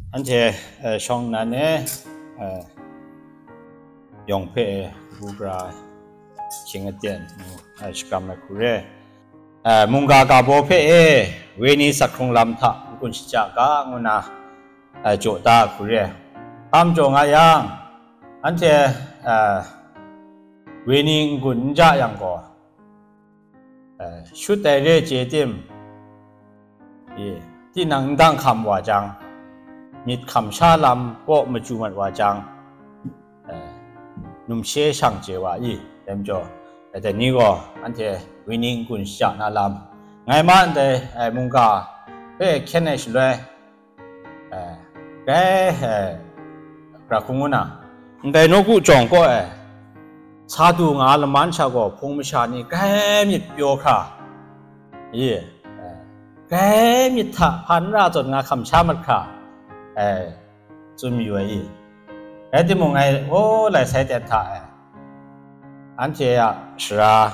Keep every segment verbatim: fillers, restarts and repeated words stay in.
Anhte, eh, shawng nnan e, eh, yawng hpe, eh, kabu gara, hkying aten, eh, shakram ai hku re. Eh, mungga ga baw hpe e, wenyi sak hkrung lam hta n-gun shaja ga ngu na, eh, jaw da ai hku re. Hpa majaw nga yang, anhte, eh, wenyi n-gun n ja yang gaw, eh, shut ai re chye tim, i, tinang n dang hkam wa jang, myit hkam sha lam kaw machyu mat wa jang, eh, numshe shang chye wa i, dai majaw, eh, dai ni gaw anhte wenyi n-gun shaja na lam, ngai ma ndai, eh, mungga hpe hkyen ai shaloi, eh, grai, eh, ra hkung ngu na, ndai nawku jawng kaw e, sa du nga laman sha gaw hpung masha ni grai myit pyaw hkra, i, eh, grai myit hta hpa n ra zawn nga hkam sha mat hkra, eh, tsun mayu ai i. Rai timung, ngai, o, lai sai ten hta e, anhte a sara,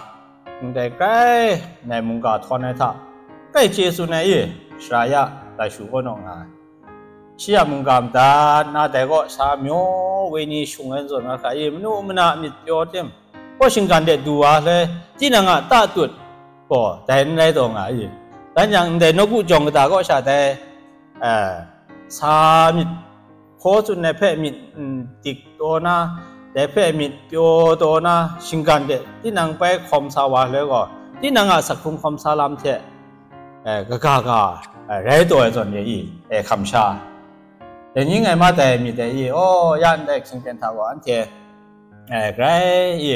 ndai grai nai mungga htawn ai hta, grai chye tsun ai i, sara ya, laishu kaw naw nga ai. Shi a mungga madat na dai kaw sa myaw wenyi shung ai zawn nga hkra i, manu mana myit pyaw tim, kaw shinggan de du wa le, tinang a ta tut gaw dai n rai taw nga i. Dan yang, ndai nawku jawng kata kaw sha dai, eh, sa myit hkaw tsun ai hpe myit, mm, dik taw na, dai hpe myit pyaw taw na, shinggan de tinang bai hkawm sa wa le gaw, tinang a sak hkrung hkawm sa lam hte, eh, kaga ga, eh, rai taw ai zawn re i, eh, hkam sha. Dai ni ngai ma dai myit dai i, aw, ya ndai hkying ten hta gaw anhte, eh, grai i,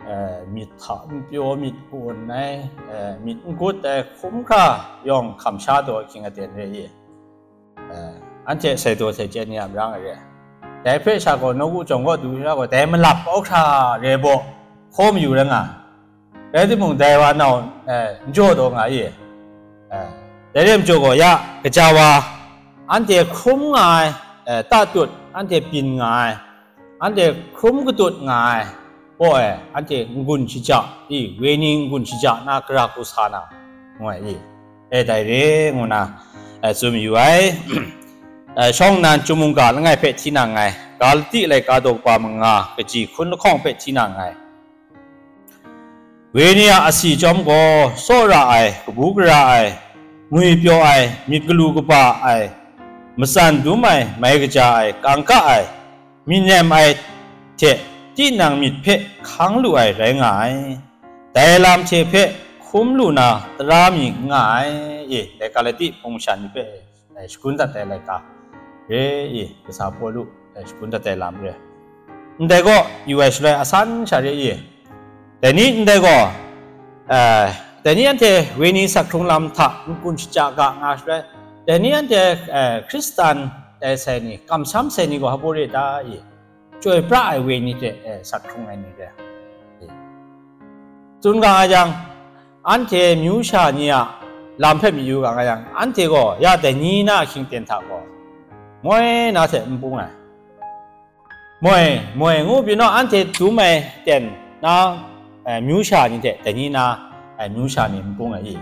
eh, myit hta n pyaw, myit kawn ai, eh, myit n gut ai hkrum hkra yawng hkam sha taw ai hkying aten re i, eh, anhte sai taw sai chyen ni a marang ai re. Dai hpe sha gaw nawku jawng kaw du sha gaw, dai malap kau hkra re baw hkaw mayu rai nga. Rai timung, dai wa nau, eh, n jaw taw nga i. Eh, dai re majaw gaw, ya, kaja wa, anhte hkrum nga ai, eh, ta tut, anhte byin nga ai, anhte hkrum katut nga ai, kaw e, anhte n-gun shaja i, wenyi n-gun shaja na, gara hku sa na, ngu ai i. E, dai re ngu na, eh, tsun mayu ai. Eh, shawng nnan chyum mungga langai hpe hti na nngai, Galati laika daw kaba manga, kaji hkun lahkawng hpe hti na nngai. Wenyi a asi chyawm gaw, tsawra ai, kabu gara ai, ngwi pyaw ai, myit galu kaba ai, matsan dum ai, mai kaja ai, kangka ai, myi nem ai hte tinang myit hpe hkang lu ai rai nga ai. Dai lam hte hpe hkum lu na tara mi n nga ai. E, dai Galati hpung masha ni hpe, eh, shagun dat ai laika re i, kasa Pawlu, eh, shagun dat ai lam re. Ndai gaw yu ai shaloi asan sha re i, dai ni ndai gaw, eh, dai ni anhte wenyi sak hkrung lam hta n-gun shaja ga nga shaloi, dai ni anhte, eh, Hkristan dai sai ni, kamsham sai ni gaw hpa baw re ta i, chyoi pra ai wenyi hte, eh, sak hkrung ai ni re. Tsun ga nga yang, anhte myu sha ni a lam hpe mayu ga nga yang, anhte gaw ya dai ni na ahkying ten hta gaw, moi na hte n bung ai. Moi, moi ngu pyi naw, anhte dum ai ten na, eh, myu sha ni hte dai ni na, eh, myu sha ni n bung ai i.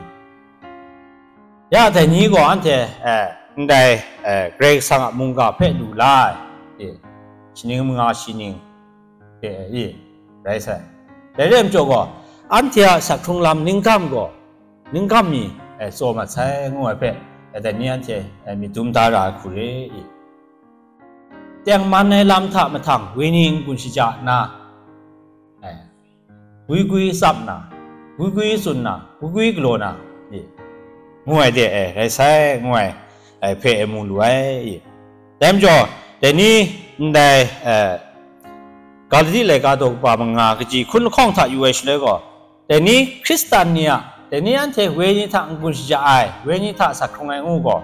Ya dai ni gaw anhte, eh, ndai, eh, Karai Kasang a mungga hpe lu la ai, e, shaning manga shi ning hte, e, rai sai. Dai re ai majaw gaw, anhte a sak hkrung lam ninggam gaw, ninggam mi, eh, tsaw mat sai, ngu ai hpe, eh, dai ni anhte, eh, myit dum da ra ai hku re i. Tengman ai lam hta mahtang wenyi n-gun shaja nna, eh, gwi gwi tsap na, gwi gwi tsun na, gwi gwi galaw na, i, ngu ai de, eh, rai sai, ngu ai, eh, hpe, eh, mu lu ai, i. Dai majaw, dai ni ndai, eh, Galati laika daw kaba manga kaji hkun lahkawng hta yu ai shaloi gaw, dai ni Hkristan ni a, dai ni anhte wenyi hta n-gun shaja ai, wenyi hta sak hkrung ai ngu gaw,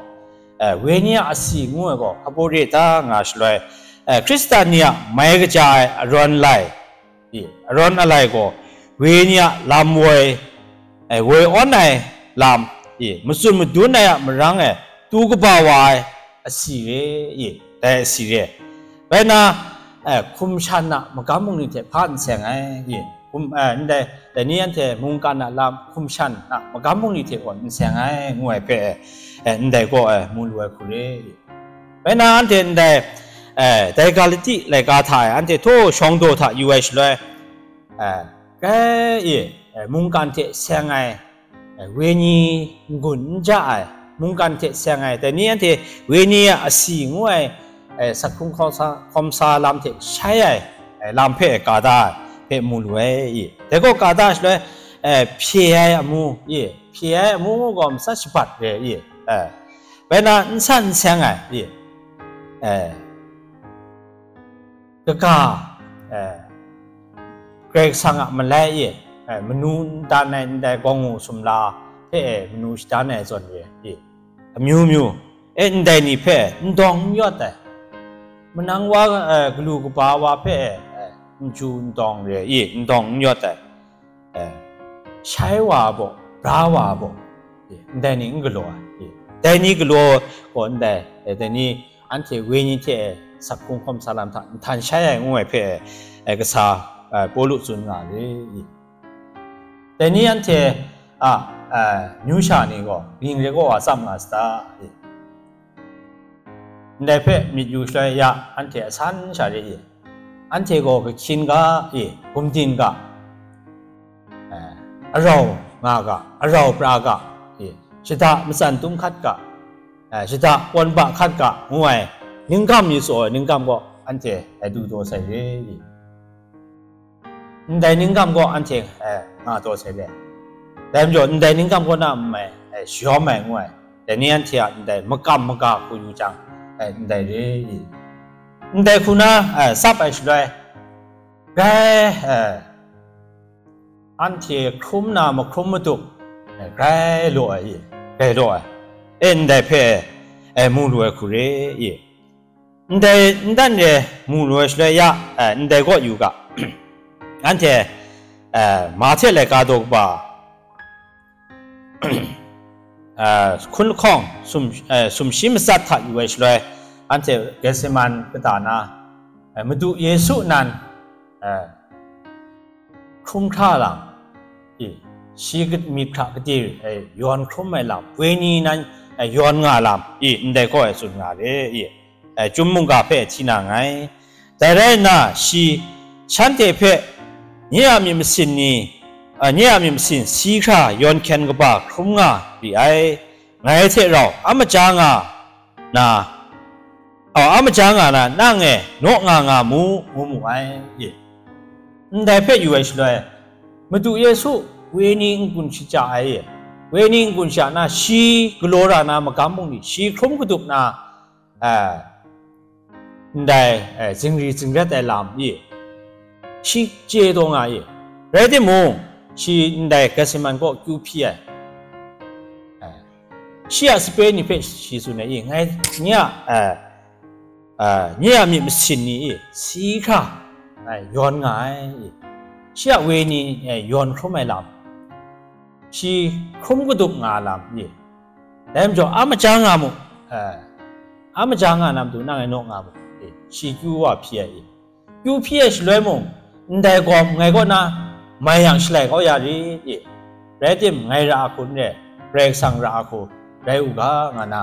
eh, wenyi a asi ngu ai gaw hpa baw re ta nga shaloi, eh, Hkristan ni a mai kaja ai arawn lai, i, arawn alai gaw, wenyi a lam woi, eh, woi awn ai lam, i, matsun madun ai a marang e tu kaba wa ai asi re, i, dai asi re. Rai nna, eh, hkum shan a magam bungli hte hpa n seng ai, i, hkum, eh, ndai, dai ni anhte mungkan a lam hkum shan a magam bungli hte gaw n seng ai, ngu ai hpe, eh, ndai gaw, eh, mu lu ai hku re, i. Bai na anhte ndai, eh, dai Galati laika hta e anhte htaw shawng daw hta yu ai shaloi, eh, grai e, eh, mungkan hte seng ai, eh, wenyi n-gun n ja ai, mungkan hte seng ai, dai ni anhte wenyi a asi ngu ai, eh, sak hkrung hkawm sa, hkawm sa lam hte shai ai, eh, lam hpe ka da ai hpe mu lu ai i. Dai gaw ka da ai shaloi, eh, hpye ai amu i, hpye ai amu gaw matsat shabat re i, eh, bai na n san n seng ai i, eh, kaga, eh, Karai Kasang a malai e, eh, manu n dan ai ndai gawngngu sumla hpe e manu shadan ai zawn re i, amyu myu, e ndai ni hpe n dawng n yawt ai, manang wa, eh, galu kaba wa hpe e, eh, n chyu n dawng re i, n dawng n yawt ai, eh, shai wa a baw, bra wa a baw, eh, ndai ni n galaw ai, eh, dai ni galaw gaw ndai, eh, dai ni anhte wenyi hte sak hkrung hkawm sa lam hta nhtan shai ai ngu ai hpe, eh, kasa, eh, Pawlu tsun nga re i. Dai ni anhte a, eh, amyu sha ni gaw ning re gaw wa tsam nga sata i. Ndai hpe myit yu shaloi ya anhte asan sha re i. Anhte gaw kahkyin ga i, gumdin ga, eh, arau nga ga, arau pra ga i, shada matsan tum hkat ga, eh, shada kawn ba hkat ga ngu ai ninggam mi tsaw ai ninggam gaw anhte, eh, du daw sai re i. Ndai ninggam gaw anhte, eh, nga taw sai le. Dai majaw, ndai ninggam kaw na n mai, eh, shayawm ai ngu ai. Dai ni anhte a ndai makam maga hku yu jang, eh, ndai re i. Ndai hku na, eh, tsap ai shaloi, grai, eh, anhte hkrum na mahkrum matup, eh, grai law ai i, grai law ai. E ndai hpe, eh, mu lu ai hku re i. Ndai n dan re mu lu ai shaloi ya, eh, ndai kaw yu ga. Anhte, eh, Mahte laika daw kaba, eh, hkun lahkawng sum, eh, sumshi matsat hta yu ai shaloi, anhte Getseman kata na, eh, Madu Yesu nan, eh, hkrum hkra lam i, shi kat-, myit hkra kadir, eh, yawn hkrum ai lam, wenyi nan, eh, yawn nga lam i, ndai kaw e tsun nga re i, eh, Chyum mungga hpe hti na nngai. Dai rai nna, shi shanhte hpe nye a myit masin ni, eh, nye a myit masin si hkra yawn hkyen kaba hkrum nga ri ai, ngai hte rau a maja nga na, a maja nga na nang e naw nga nga mu, ngu mu ai. Ndai hpe yu ai shaloi, Madu Yesu wenyi n-gun shaja ai, wenyi n-gun shaja na, shi galaw ra na magam bungli, shi hkrum kadup na, eh, ndai, eh, zingri zingrat ai lam i, shi chye taw nga i, rai timung, shi ndai Getseman kaw kyu hpyi ai. Eh, shi a sape ni hpe shi tsun ai i, ngai nye a, eh, eh, nye a myit masin ni i, si hkra, eh, yawn nga ai i, shi a wenyi, eh, yawn hkrum ai lam, shi hkrum kadup nga ai lam i, dai majaw, a maja nga mu, eh, a maja nga na matu nang e naw nga mu, eh, shi kyu wa hpyi ai i. Kyu hpyi ai shaloi mung, ndai gawm ngai kaw na mai yang shalai kau ya rit i. Rai tim, ngai ra a hku n re, Karai Kasang ra a hku rai u ga, nga na,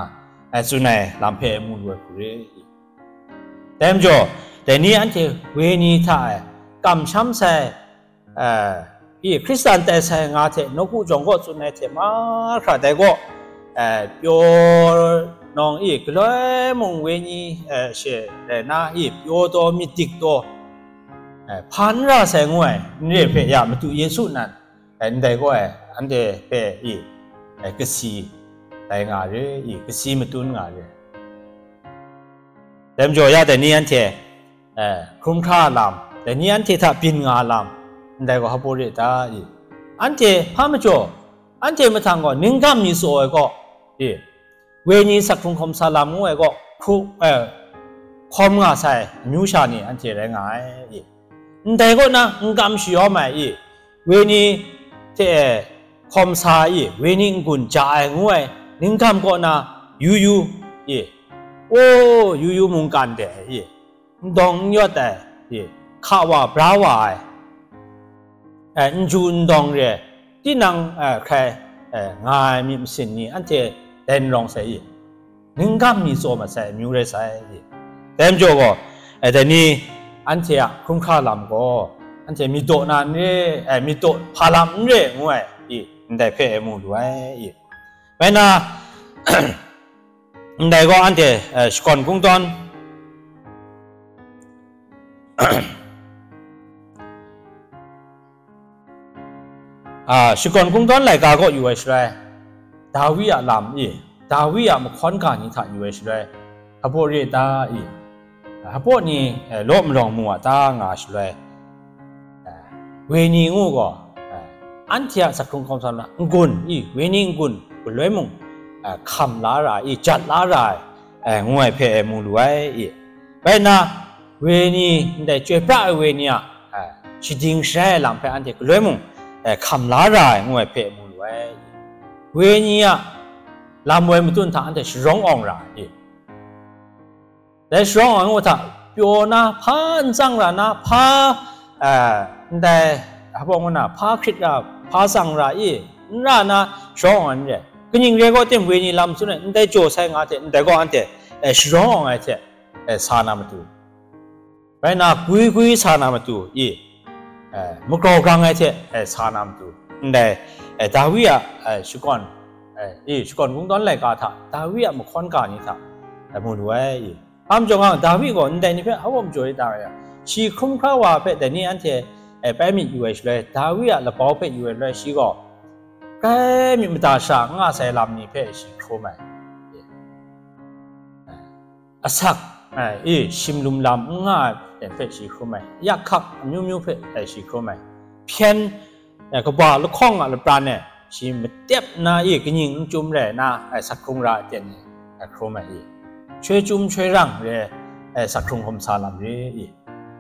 eh, tsun ai lam hpe mu lu ai hku re i. Dai majaw, dai ni anhte wenyi hta e kamsham sai, eh, i Hkristan tai sai nga hte nawku jawng kaw tsun ai hte mahkra dai gaw, eh, pyaw nawng i galoi mung wenyi, eh, she rai na i pyaw taw myit dik taw, eh, hpa n ra sai ngu ai n re hpe ya Madu Yesu nan, eh, ndai gaw ai anhte hpe i, eh, kasi tai nga re i, kasi matun nga re. Dai majaw ya dai ni anhte, eh, hkrum hkra lam, dai ni anhte hta byin nga lam, ndai gaw hpa re ta i? Anhte hpa majaw, anhte mahtang gaw ninggam mi tsaw ai gaw, i, wenyi sak hkrung hkawm sa lam ngu ai gaw, hkru, eh, hkawm nga sai amyu sha ni anhte rai nga ai i? Ndai kaw na n kam shayawm ai i, wenyi hte e hkawm sa i, wenyi n-gun ja ai ngu ai ninggam kaw na yu yu i, o, yu yu mungkan de i, n dawng n yawt ai i, hka wa bra wa ai, e, n ju n dawng re, tinang, e, hkrai, e, nga ai myit masin ni anhte dai n rawng sai i? ningkam mi tsaw masai amyu rai sai. Dai majaw gaw, eh, dai ni anhte a hkrum hkra lam gaw, anhte myit daw na n re, eh, myit daw hpa lam n re ngu ai, i, ndai hpe mu lu ai, i. Bai na, ndai gaw anhte, eh, shakawn kungdawn, a, shakawn kungdawn laika gaw yu ai shaloi, Dawi a lam i, Dawi a mahkawn ga ni hta yu ai shaloi, hpabaw re ta i, hpabaw ni, eh, law malawng mu a ta nga ai shaloi, eh, woi ni ngu gaw, eh, anhte a sahkrung hkawm sa na n-gun i, woi ni n-gun galoi mung, eh, hkam la ra i, jat la ra ai, eh, ngu ai hpe mu lu ai i. Bai na, woi ni, ndai chyoi pra ai woi ni a, eh, shading sharai ai lam hpe anhte galoi mung, eh, hkam la ra ai ngu ai hpe mu lu ai. Woi ni a lam woi matun hta anhte sharawng awng ra ai. Dai sharawng awng ngu hta, pyaw na, hpa n tsang ra na, hpa, eh, ndai, hpa ngu na, hpa hkrit ra, hpa tsang ra i, n ra na, sharawng awng ai n re. Kaning re gaw tim, woi ni lam tsun ai, ndai jaw sai nga hte, ndai gaw anhte, eh, sharawng awng ai hte, eh, sa na matu. Bai na, gwi gwi sa na matu i, eh, magrau grang ai hte, eh, sa na matu. Ndai, eh, Dawi a, eh, shakawn, eh, i, shakawn kungdawn laika hta, Dawi a mahkawn ga ni hta, eh, mu lu ai i. Hpa majaw nga, Dawi gaw ndai ni hpe hpa majaw e ta nga yang, shi hkrum hkra wa hpe dai ni anhte, eh, bai myit yu ai shaloi, Dawi a labau hpe yu ai shaloi, shi gaw, grai myit mada sha n nga sai lam ni hpe shi hkrum ai. Asak, eh, i, shim lum lam n nga ai aten hpe shi hkrum ai, yak hkak amyu myu hpe, eh, shi hkrum ai, hpyen, eh, kaba lahkawng a lapran e shi matep na i, kaning n chyum rai na, eh, sahkrung ra aten ni, eh, hkrum ai i, chyoi chyum chyoi rang re, eh, sahkrung hkawm sa lam re i.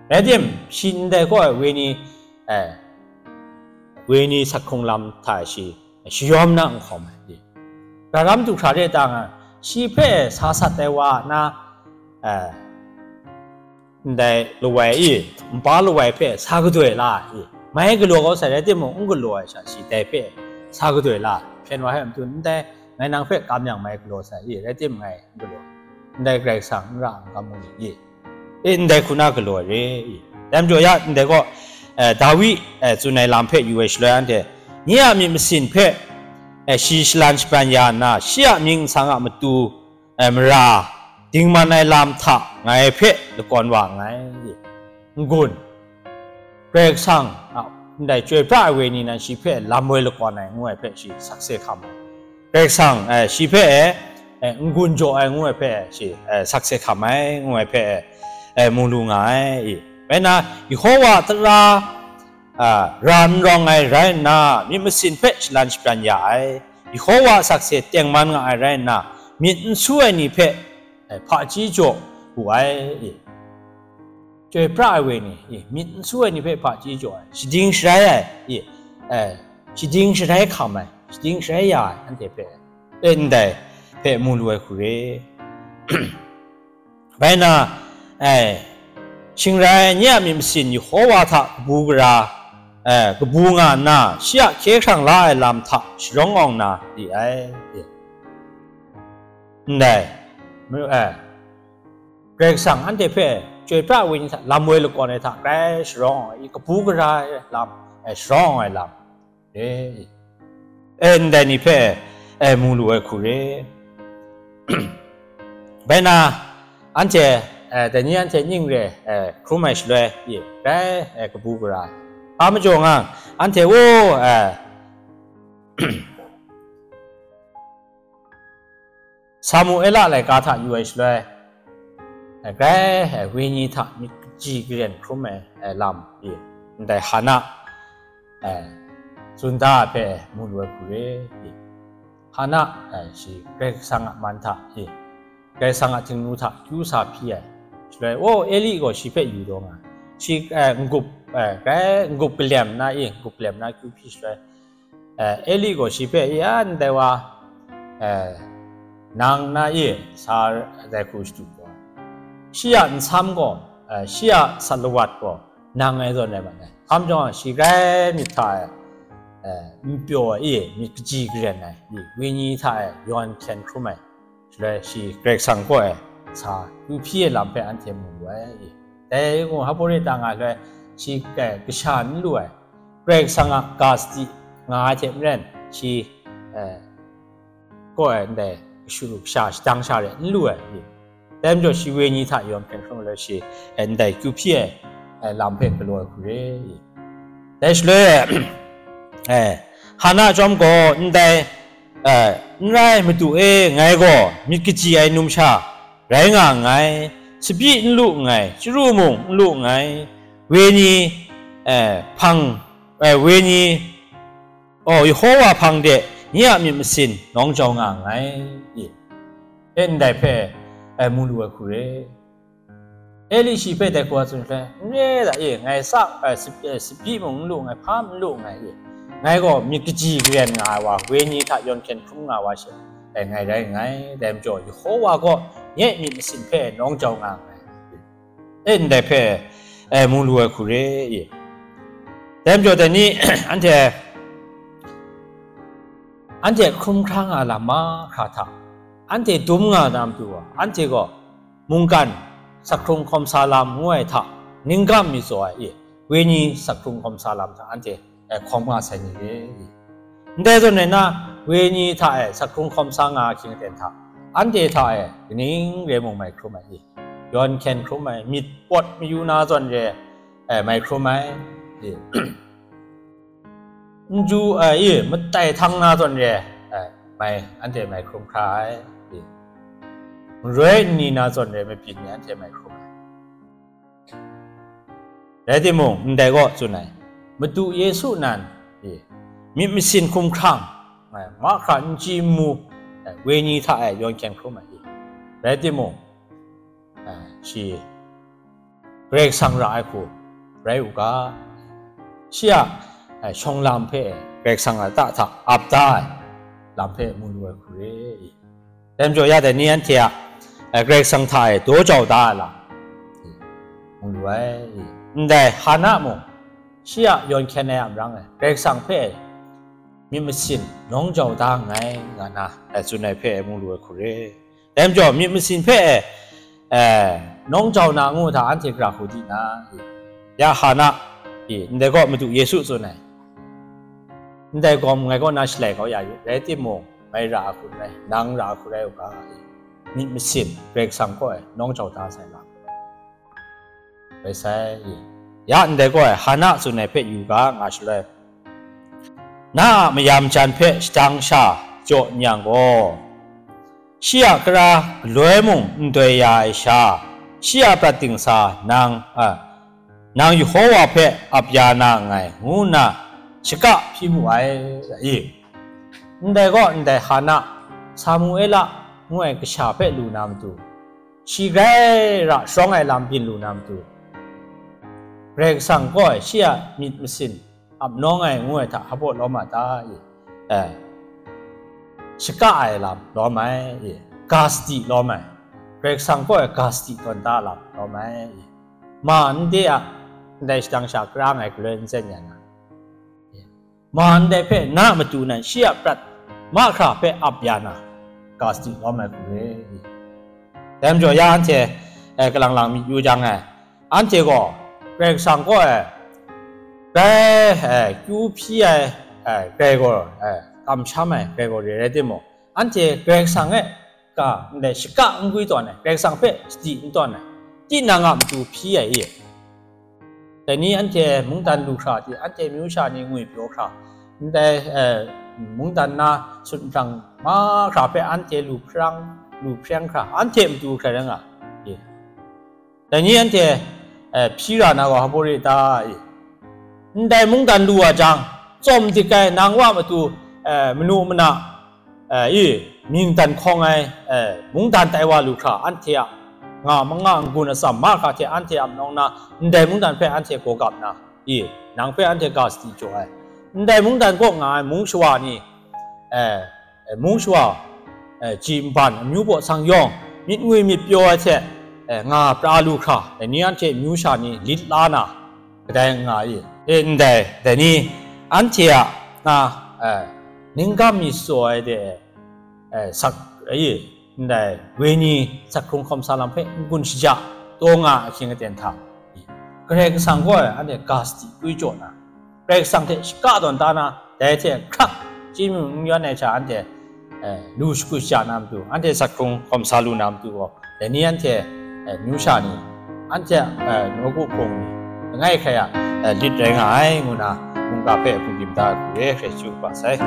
Rai tim, shi ndai gaw ai woi ni, eh, woi ni sahkrung lam hta shi shayawm na n hkawm ai i. Gara ram du hkra re ta nga, shi hpe sa sat ai wa na, eh, ndai lawai i, npa lawai hpe sa gadoi la i, mai galaw kau sai rai timung, n galaw ai sha shi dai hpe sa gadoi la, hpyen wa hpe matu ndai, ngai nang hpe kam yang mai galaw sai i, rai tim ngai n galaw, ndai Karai Kasang n ra n kam mu ni i, e, ndai hku na galaw ai re i. Dai majaw ya, ndai gaw, eh, Dawi, eh, tsun ai lam hpe yu ai shaloi anhte, nye a myit masin hpe, eh, shi shalan shabran ya nna, shi a mying nsang a matu, eh, mara dingman ai lam hta ngai hpe lakawn wa nngai. N-gun, Karai Kasang a ndai chyoi pra ai woi ni nan shi hpe lam woi lakawn ai ngu ai hpe shi sakse hkam ai. Karai Kasang, eh, shi hpe, eh, eh, n-gun jaw ai ngu ai hpe shi, eh, sakse hkam ai ngu ai hpe, eh, mu lu nga ai i. Bai na, Yehova tara, ah, ra n rawng ai rai nna, myit masin hpe shalan shabran ya ai, Yehova a sakse tengman nga ai rai nna, myit n su ai ni hpe, eh, hpaji jaw wu ai i. Chyoi pra ai woi ni i, myit n su ai ni hpe hpaji jaw ai, shading sharai ai i, eh, shading sharai hkam ai, shading sharai ya ai, anhte hpe, eh, ndai hpe mu lu ai hku re. Bai na, eh, shing rai, nye a myit masin Yehova hta kabu gara, eh, kabu nga nna, shi a hkye hkrang la ai lam hta sharawng awng na di ai. Ndai, mayu, eh, Karai Kasang anhte hpe chyoi pra ai woi ni hta, lam woi lakawn ai hta grai sharawng awng ai, kabu gara ai lam, eh, sharawng awng ai lam, e, e, ndai ni hpe, e, mu lu ai hku re. Bai na, anhte, e, dai ni anhte ning re, e, hkrum ai shaloi, e, grai, e, kabu gara ai. Hpa majaw nga, anhte wo, e, Samuela laika hta yu ai shaloi, e, grai, e, wenyi hta myit kaji karen hkrum ai, e, lam, e, ndai Hana, e, tsun da ai hpe mu lu ai hku re, e. Hana, e, shi Karai Kasang a man hta, e, Karai Kasang a htingnu hta kyu sa hpyi ai. Shaloi, o, Eli gaw shi hpe yu taw nga ai. Shi, e, n-gup, e, grai n-gup kalem na, e, n-gup kalem na kyu hpyi shaloi, e, Eli gaw shi hpe, "Ya, ndai wa, e, nang na e sa dai hku shadu gaw, shi a nsam gaw, e, shi a salawat gaw nang ngai zawn rai mat ai. Hkam jawng, shi grai myit hta e, e, n pyaw ai, e, myit kaji karen ai, e, wenyi hta e yawn hkyen hkrum ai, Shaloi shi Karai Kasang kaw e sa kyu hpyi ai lam hpe anhte mu lu ai. Dai gaw hpa rai ta nga shaloi shi kasha n lu ai, Karai Kasang a ga sadi nga ai hte maren shi, eh, kaw e ndai kashu kasha shadang sha re n lu ai. Dai majaw shi wenyi hta yawn hkyen hkrum ai shi, eh, ndai kyu hpyi ai, eh, lam hpe galaw ai hku re. Dai shaloi, eh, Hana chyawm gaw ndai, eh, "N rai, Madu e, ngai gaw myit kaji ai numsha rai nga nngai, tsabyi n lu nngai, chyaru mung n lu nngai, wenyi, eh, hpang, eh, wenyi, oh, Yehova hpang de nye a myit masin nawng jau nga nngai," i, e ndai hpe, eh, mu lu ai hku re. Eli shi hpe dai hku a tsun hpe, "N re ai da, e, ngai sa, eh, sap-, eh, sapyi mung n lu nngai, hpa n lu nngai, e, ngai gaw myit kaji karen nga ai wa, wenyi hta yawn hkyen hkrum nga ai wa she, eh, ngai rai nngai, dai majaw Yehova gaw nye myit masin hpe nawng jau nga nngai," e ndai hpe, eh, mu lu ai hku re, e. Dai majaw dai ni, anhte, anhte hkrum hkra nga lam mahkra hta, anhte dum nga na matu, anhte gaw mungkan, sakhkrung hkawm sa lam ngu ai hta, ningkam mi tsaw ai, e, wenyi sakhkrung hkawm sa lam hta anhte, eh, hkawm nga sai ni re, e. Ndai zawn rai nna, wenyi hta e sakhkrung hkawm sa nga ahkying aten hta, anhte hta e kaning re mung mai hkrum ai, e. Yawn hkyen hkrum ai, myit pawt mayu na zawn re, eh, mai hkrum ai, e. N ju, eh, e, matai htang na zawn re, eh, mai, anhte mai hkrum hkra ai, e. Maroi n ni na zawn re mabyin ni anhte mai hkrum ai. Rai timung, ndai gaw tsun ai, Madu Yesu nan, e, myit masin hkumhkrang, eh, mahkra n chyi n mu, eh, wenyi hta e yawn hkyen hkrum ai, e. Rai timung, eh, shi Karai Kasang ra ai hku rai u ga, shi a, eh, shawng lam hpe Karai Kasang a lata hta ap da ai lam hpe mu lu ai hku re. Dai majaw ya dai ni anhte a, eh, Karai Kasang hta e daw jau da ai lam, e, mu lu ai, e. Ndai Hana mung, shi a yawn hkyen ai a marang e, Karai Kasang hpe myit masin nawng jau da nngai, nga na, eh, tsun ai hpe mu lu ai hku re. Dai majaw, myit masin hpe, eh, nawng jau na ngu hta anhte gara hku di na, e, ya Hana, e, ndai gaw Madu Yesu tsun ai, ndai gawm ngai kaw na shalai kau ya yu, rai timung, ngai ra ai hku rai, nang ra ai hku rai u ga, e, myit masin Karai Kasang kaw e nawng jau da sai lam rai sai, e. Ya ndai gaw e Hana tsun ai hpe yu ga nga shaloi, na a mayam jan hpe shadang sha jaw n yang gaw, shi a kara galoi mung n doi ya ai sha, shi a prat dingsa nang, a, nang Yehova hpe ap ya na nngai, ngu nna shaka hpyi mu ai, e. Ndai gaw ndai Hana, Samuela ngu ai kasha hpe lu na matu, shi grai ra sharawng ai lam byin lu na matu, Karai Kasang gaw shi a myit masin ap nawng ai ngu ai hta hpaw lawm a ta, e? Eh, shaka ai lam lawm ai, e, ga sadi lawm ai, Karai Kasang kaw ai ga sadi tawn da lam lawm ai, e, ma ndai a, ndai shadang sha kara ai galoi n zen ya na, e, ma ndai hpe na matu nan shi a prat mahkra hpe ap ya na, ga sadi lawm ai hku re, e. Dai majaw ya anhte, eh, kalang lang myit yu jang e, anhte gaw Karai Kasang kaw e, grai, eh, kyu hpyi ai, eh, grai gaw, eh, kamsham ai grai gaw re rai timung, anhte Karai Kasang e ga ndai shaka n gwi tawn ai, Karai Kasang hpe sadi n tawn ai, tinang a matu hpyi ai, e. Dai ni anhte mungdan lu hkra hte, anhte amyu sha ni ngwi pyaw hkra, ndai, eh, mungdan na sut nhtang mahkra hpe anhte lu hprang, lu hpreng hkra, anhte matu hkrai rai nga, e. Dai ni anhte, eh, hpyi ra na gaw hpa rai ta, e? Ndai mungdan lu wa jang, tsawm dik ai nang wa matu, eh, manu mana, eh, e, mying dan hkawng ai, eh, mungdan tai wa lu hkra, anhte a nga manga n-gun atsam mahkra hte anhte ap nawng na, ndai mungdan hpe anhte gaw gap na, e, nang hpe anhte ga sadi jaw ai, ndai mungdan kaw nga ai mung shawa ni, eh, eh, mung shawa, eh, ji nban amyu baw sang yawng, myit ngwi myit pyaw ai hte, eh, nga pra lu hkra, dai ni anhte amyu sha ni lit la na, kadai nga, e, e, ndai, dai ni anhte a na, eh, ningkam mi tsaw ai de, eh, sak, e, ndai wenyi sat hkrung hkawm sa lam hpe n-gun shaja taw nga ai ahkying aten hta, Karai Kasang gaw anhte ga sadi kwi jaw na, Karai Kasang hte shaka tawn ta na, dai hte hkrak chyeju n-yawn ai sha anhte, eh, lu shakut shaja na matu, anhte sat hkrung hkawm sa lu na matu gaw, dai ni anhte, eh, amyu sha ni, anhte, eh, nawku hpung ni, langai hkrai a, eh, lit rai nga ai, ngu na mungga hpe hpungdim da ai hku re hkrai chyu kaba sai.